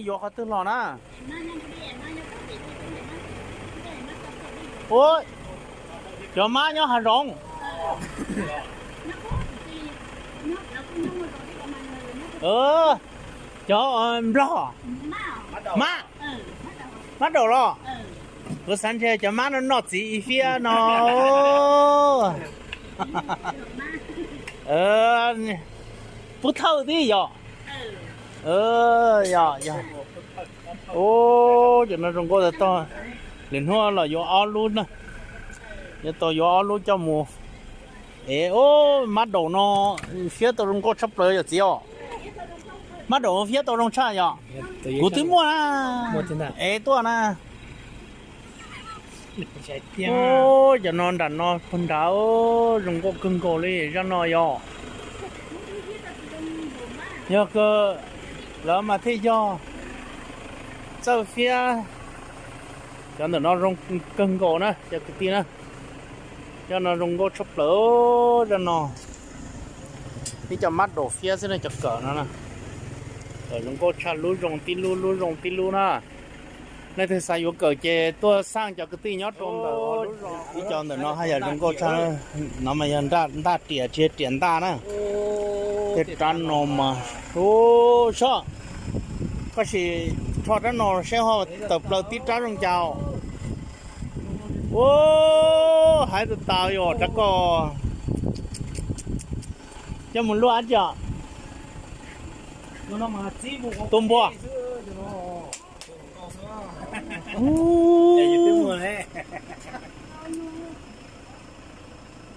Yuav qhov twg los na? Ua, cov mab nyob hav zoov. Cov nplog, mab, mab daum los. Kuv xav ntshe cov mab no noj txiv ib fiab no. Pub thawj tib yom. Yog, yog. Ub, cov no zoo nkauj tag tog. Lwm hnub los yuav ob lub na. Yuav tau yuav ob lub coj mus. Es ub, mab daum no fiab tau zoo nkauj tshaj plaws yom txiv os. Mab daum fiab tau zoo tshaj yom. Kuv twb muaj na. Es tuaj na. Ub, cov no nram no puag nrad zoo nkauj kawg nkaus li zaj no yom. Yog kawg, lawv mas thiaj yog txawj fiab. Cov ntawm no zoo kawg nkaus na cov kwv tij na. Zaj no zoo nkauj tshaj plaws zaj no. Ib co mab daum fiab xwb na cov kawm no na. Kawm zoo nkauj tshaj lub zoo tib lub lub zoo tib lub na. Leej twg xav yuav kawm ces tuaj xaj cov kwv tij nyob rau ntawm lub zos. Ib co ntawm no haj yam zoo nkauj tshaj. No mas yog ntaj riam tsis yog riam ntaj na. Tej rab no mas, ub, sob, koj sim rho rab no seb ho tawm plaws tib rab zoo cas. Ub, haib tas tas yom rab ko. Coj mus luaj dab tsi os? Tua npua.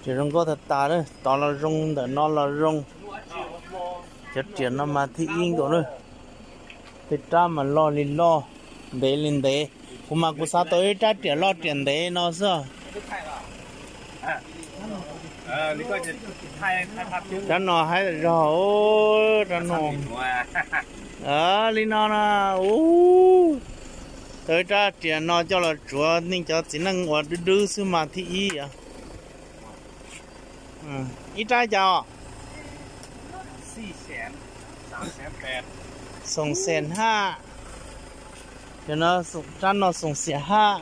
Ces zoo nkauj tag tas, tod los zoo ntawm no los zoo. Cov riam no mas thib ib nkaus na. Tej rab mas loj li loj, ntev li ntev. Kuv mas kuv xav tau ib rab riam loj riam ntev no xwb. Rab no haib zog, rab no. Li no na, ub, tau ib rab riam no coj los tsuav nej cov txiv neej uas dub dub xwb mas thib ib. Ib rab cas os? Xoom xees haj. Rab no xoom xees haj.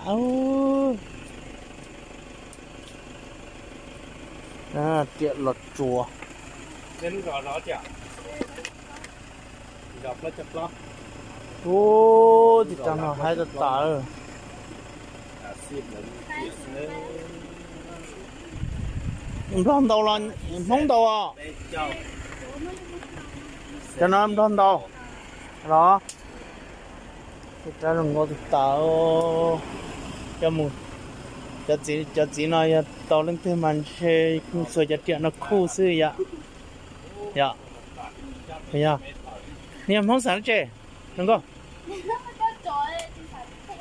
Riam los tsuas. Ub, tsis tas no haib tas tas. Nplog ntaus los Hmoob ntaus os? Cov no nplog ntaus los? Tej rab zoo nkauj tas tas. Coj mus, cov txiv no yog tau leej twg mas ntshe xuas cov riam no khuj xwb yom. Yog, yog. Nws yog Hmoob xeem dab tsi? Zoo nkauj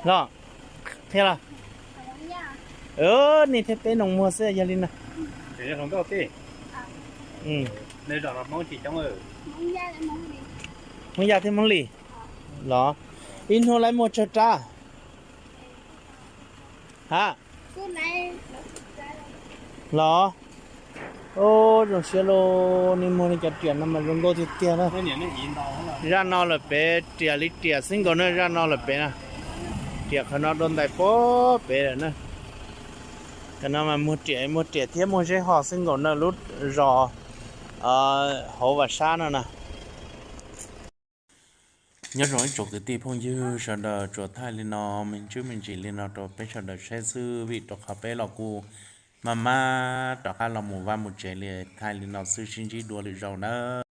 los? Qhia los? Nej thiab peb noo muag xwb yog li na. Hmoob Yaj thiab Hmoob Lis los? Ib hnub lawv muag tsawg rab? Ha? Los? Ub, zoo siab lauj, nej muag nej cov riam no mas zoo nkauj tiag tiag na. Zaj no lawm pem riam li riam xwb nkaus na, zaj no lawm pem na. Riam qhov no dua ntais puag pem lawm na. Qhov no mas muag riam, muag riam thiab muag zeb ho xwb nkaus na, lub zos hauv Vam Sab no na. Nyob zoo ib tsoom kwv tij phooj ywg sawv daws, tsuas thaij li no me ntsis me ntsis li no rau peb sawv daws saib xwb, vim rau qhov peb los kuj maj maj rov qab los mus vaj mus tsev li, thaij li no xwb, sib ntsib dua lwm zaus nawb.